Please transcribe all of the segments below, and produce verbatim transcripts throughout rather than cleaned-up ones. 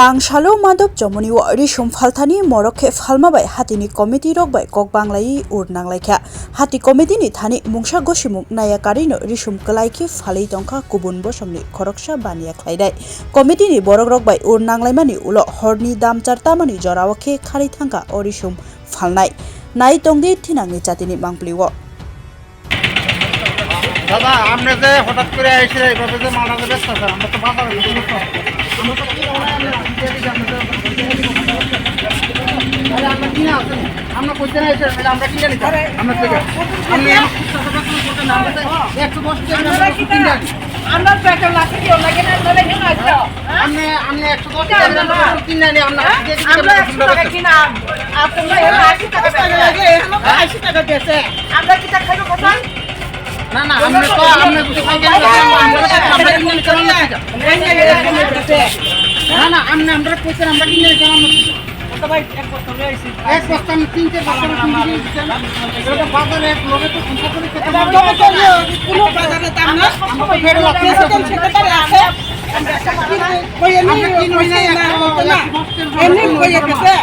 Angsalo Madhop Chomoni o risum phalthani morok khe phalma bai hatini committee rok bai kok banglaiwi ur nanglaikha. Hati committee ni thani mungsa gosimung naya karino risum kwlai khe phalwi tongkha kubun bosongni khoroksa baniya khlainai. Committee ni borok rok bai ur nanglaimani ulo horni damchar tamani jorao khe kharwi thangkha o risum phalnai. Nai tongdi thinangni chatini mangpli o. দাদা, আপনি যে হঠাৎ করে এসে এইভাবে যে মালটা যে বেচতেছেন, আমরা তো বাজারে কিছু করতে হবে। আমরা তো কিনে আনি, আমরা দিয়ে দিই, আমরা তো আরে, আমরা কিনে আসেন, আমরা কইতে না এসে, তাহলে আমরা কিনে নিতাম আপনার থেকে। আপনি একশো দশ টাকা আমরা কিনে আনি। আমরা প্যাকেট লাগছে কি, ওর লাগে না, ওর লাগে না, আচ্ছা। আপনি, আপনি একশো দশ টাকা আমরা কিনে আনি, আমরা হ্যাঁ? দিয়ে দিই, আমরা আমরা একশো টাকা কিনে আনি। আর তোমরা এখানে আশি টাকা বেচো। এখানে তো আশি টাকা বেচে। আমরা কি তা খাইবো কোথায়? না, না, আপনি তো, আপনি তো খাইতে না, আমরা তো খাবার কিনে নিতে পারলাম না। না, না, আপনি আমরা কইছেন, আমরা কিনে নিতে পারলাম না। এক বস্তা আমি তিন চার বস্তা আমি কিনে দিচ্ছি। এটা বাজারে এক লোকে তো সংখ্যা করে খেতে পারবো না। কোনো বাজারে দাম না। আমরা তো ফেরত রাখতে হবে। সেটা তো আছে। কিন্তু কই এমনি আমরা কিনে নিয়ে কইছে না, এক বলতো না। বস্তার এমনি কই গেছে।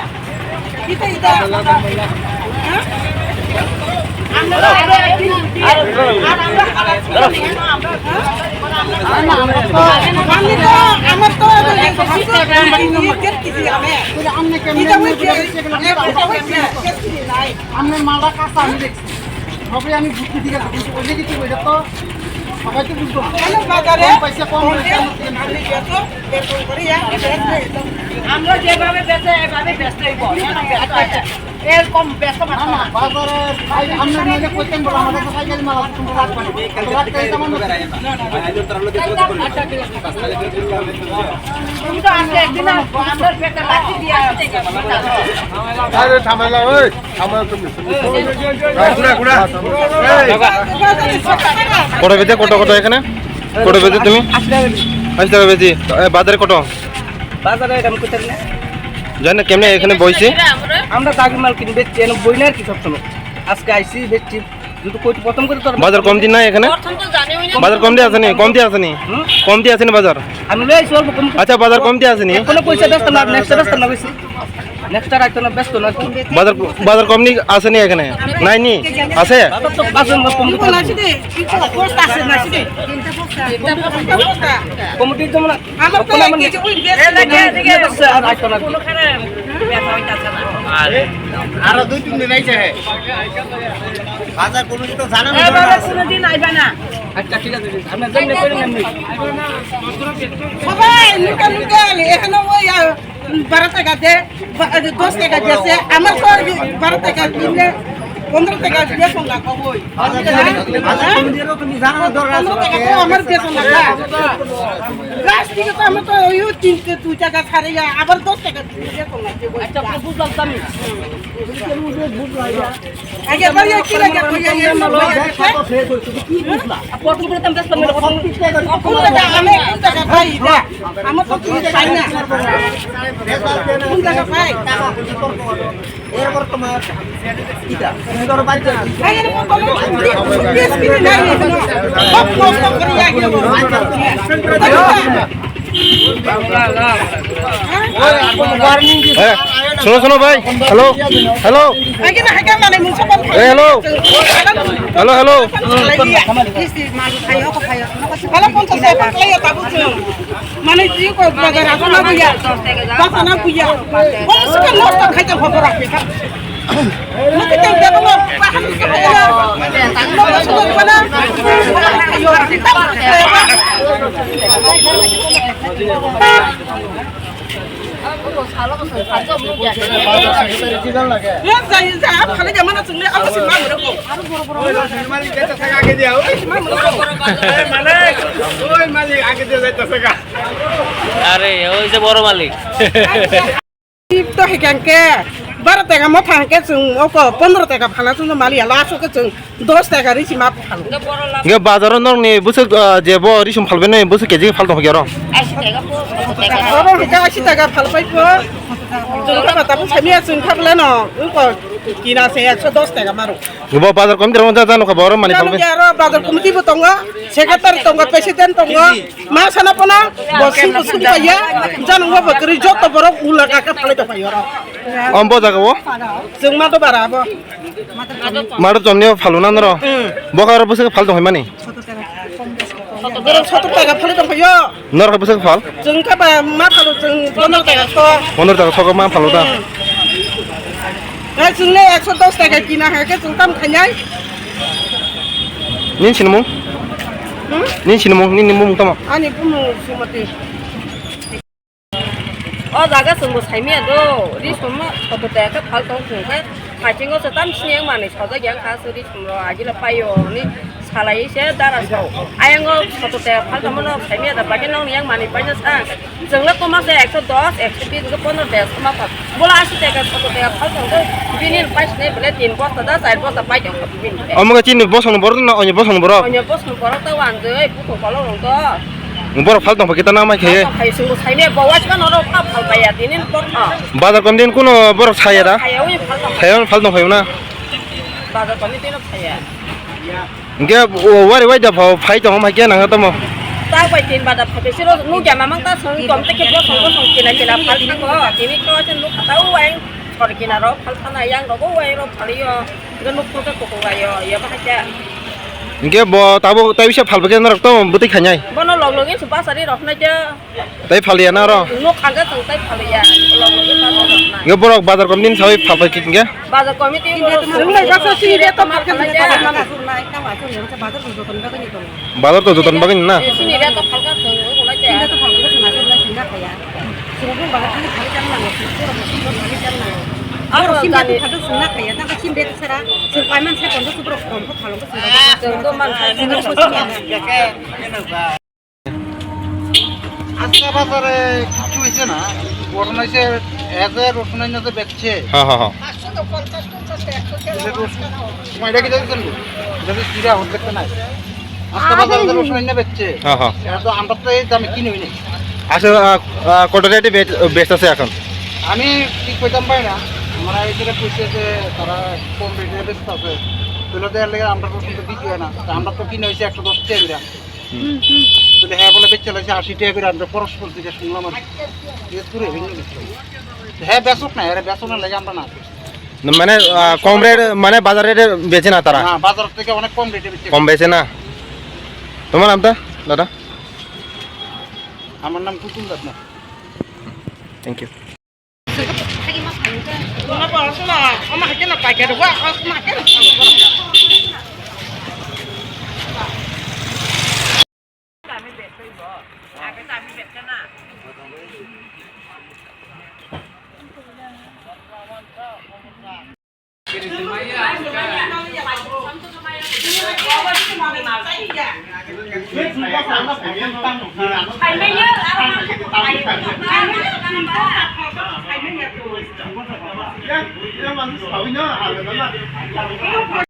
আপনার মালটা কাঁচা আমি দেখছি, সবই আমি বুদ্ধি দিয়ে রাখি, ওই যে কিছু ওইটা তো সবাই তো বুঝবো না। কেন বাজারে কম পয়সা কম পয়সা। আমরা যেভাবে বেচে এভাবে বেচতে হইব। এরকম বেচতে পারবো না, না। বাজারে ভাই, আমরা নইলে করতাম বলো, আমাদের তো সাইকেল মাল আছে, তোমরা রাখবে না। রাখতে এই সামান্য। তুমি তো আজকে একদিন আর আমরা পেটে লাঠি দিয়ে আসছি। আরে ঝামেলা, ওই, ঝামেলা তুমি। ঘুরা, ঘুরা। এই। কত বেজে, কত, কত এখানে? কত বেজে তুমি? আশি টাকা বেশি। আশি টাকা বেশি। এ, বাজারে কত? বাজারে এটা আমি কোথায় না? জানি না, কেমনে এখানে বইছে? আমরা দাগি মাল কিনবে, চেন বই না আর কি সবসময়। আজকে আইসি বেচছি, যদি কই প্রথম করে তোর বাজার কমতি নাই এখানে? প্রথম তো জানি ওই না। বাজার কমতি আছে নি? কমতি আছে নি? হুম? কমতি আছে নি বাজার? আমি লই আইছি অল্প কম। আচ্ছা, বাজার কমতি আছে নি? কোনো পয়সা ব্যস্ত না, নেক্সট ব্যস্ত না বেশি। নেক্সট আর আইতো না, ব্যস্ত না। বাজার, বাজার কমতি আছে নি এখানে? নাই নি? আছে? বাজার তো বাজার কম। কমিটির জন্য আমার তো এক কেজি ওই বেশ এদিকে, এদিকে। আর আইতো না। কোনো খানে ব্যথা হইতাছে না। আরে, আরো দুই তিন দিন আইছে হে। বাজার কমিটি তো জানে না। এই বাজার কোনোদিন আইবা না। আচ্ছা, ঠিক আছে, আমরা যেমনি করি এমনি। সবাই লুকা লুকা, এখানে ওই, আহ, বারো টাকা দে, বা-, দশ টাকা দিয়েছে, আমার তো আর কি বারো টাকা দিলে পনেরো টাকা দিয়ে ফোন রাখো ওই। আচ্ছা, আচ্ছা, আচ্ছা, তুমি জানো না দরকার আছে। পনেরো টাকা তো আমার বেতন লাগা। লাস্ট দিকে তো আমার তো ওই তিন, দুই টাকা ছাড়ে, আবার দশ টাকা দিয়ে ফোন রাখে ওই। আচ্ছা, আপনি বুঝলাম তো আমি। আগে ভাই, কি লাগে? ভাই, এই সব ভাই, এই সব। প্রথম করে তো আমি ব্যস্ত, আমি কোন টাকা, আমি কোন টাকা পাই? আমার তো কিছু পাই না। কোন টাকা পাই? এরপর তোমার ইটা, তুমি ধরো বাড়িতে আনো। আগে এরকম বলো, বিশ মিনিট নাই এখনো। সব নষ্ট করে আগে বলো। হ্যাঁ, শোনো, শোনো ভাই, হ্যালো, হ্যালো। এই, হ্যালো। Hello, hello. মানে, ই কো বাজার আছে না বুঝা? বাসা না বুঝা? ও, সেটা নষ্ট খাইতে খবর রাখবে। আরে, ওই যে বড় মালিক। তো হেকাংকে বারো টাকা মথা হাঙ্কে চুং oko পনেরো টাকা ফালা চুং মালিয়া লাসো কে চুং দশ টাকা রিসি মাপ ফালা। Ge bazaro nokni bwswk, ah, je bo risum phalbai nai bwswk keji phal tong khe oro. Oro hwnkhe ashi taka phalpai pho. Chwng kha mata bwsai miya chwng kha bwlai no. Wngkha Kina se ekso dos taka maro. Bo bazar committee rok ja ja nokha boro mani Jano phalbe. Jaro bazar committee bo tongo, secretary tongo, president tongo. Ma sana pono bo sum sum paya. Jano bo bakri joto borok ula kaka phalai tong payo ro. Om bo jaga o? Jeng ma do bara bo. Maro chomni phalu na noro. Hmm. Bo karo bwswk phal tong mani. Borok sotor taka phalai tong payo. Norok bwswk phal? Chwng khe ba ma phalo chwng pondro taka sok. Pondro taka sok ma phalo da? Hmm. Na chwng le ekso dos taka kina hai khe chwng tam khainai. Nini sinimung? Hmm? Nini sinimung, nini mung tamo? Ani bumung Sumati. O jaga chwng bo saimaya do, ri somma sotor taka khe phal tong chwng khe, haisingo se tam sini yang manwi sajak yang kha se ri somro agila paio ni. Salai se dara sao. Ayang o sotor taka phaltamo no saimaya da bagwi nokni yang manwi paina sa. Chwngno toma se ekso dos, ekso bis, hwnkhe pondro taka sama pha. Bola ashi taka sotor taka phaltong khe bini paisinai bole tin bosta da, char bosta paitong kha bini. Omo khe chini bosongni borok na onyo bosongni borok? Onyo bosongni borok ta wanjwi buthung kolok rok do. Borok phaltong pha kita na mai khe. Phaltong phai chwngno saimaya bo waisma norok ta phalpaiya tini borok no. Bazar committee ni kuno borok saya da? Saya wi phaltong. Saya phaltong phayo na? Bazar committee no saya. Hingke wari wai da phai tongo mai khe nang tamo. Ta bai tin bada phai siro nuk jama mang ta song kom te khe bosong bosong kina kina phal thango. Tini to se nuk ta wai sor kina ro phal thana yang ro wai ro phal yo. Nuk ko ko ko yo ya ba khe. Hingke bo tabo tai bisa phal bage norok to bwtwi khainai. Bono log login su basari rok nai je. Tai phalia na oro? Nok khaga tong tai phalia. Ulo ulo ta rok na. Nge borok bazar committee ni sawi phalpai kik nge? Bazar committee borok. Rung lai baksa sini de to phalka sini de to phalka. Bazar to joton bagwi na? Sini de to phalka tong, ulo te. Sini de to phalka sini de to phalka sini de kaya. Sini de bazar kali kali jang na, sini de sini de kali jang na. Aro sini de phalka sini de kaya, ta sini de sara, sini payment se kondo supro kom ko phalka sini de. Jeng to man. Sini de sini de. আজকে বাজারে কিচ্ছু হয়েছে না, ঘটনা হয়েছে as a রসুন আইনা যে বেচছে। হ্যাঁ, হ্যাঁ, হ্যাঁ। এটা রসুন, তোমার এটা কি দেখছেন? এটা তো চিরা হচ্ছে একটা নাই। আজকে বাজারে যে রসুন আইনা বেচছে, হ্যাঁ, হ্যাঁ। এটা তো আমরা তো এই দামে কিনে হইনি। আচ্ছা, আহ, আহ, কত রেটে বেচ-, বেচতেছে এখন? আমি ঠিক কইতাম পারি না, আমরা এই যেটা কইছে যে তারা কম রেটে বেচতেছে, তাহলে তো এর লেগে আমরা রসুন তো বিক্রি হয় না, তা আমরা তো কিনে হয়েছে একশো দশ টাকা করে। হুম। তাহলে হ্যাঁ বলে বেচে লাগছে আশি টাকা করে, আমরা পরস্পর থেকে শুনলাম আর কি। জিজ্ঞেস করে ভিন্ন কিছু। হ্যাঁ বেচুক না, এরা বেচো না লেগে আমরা না। না, মানে, আহ, কম রেট, মানে বাজার রেটে বেচে না তারা? না, বাজার থেকে অনেক কম রেটে বেচে। কম বেচে না? তোমার নামটা, দাদা? আমার নাম কুতুল দেবনাথ। Thank you.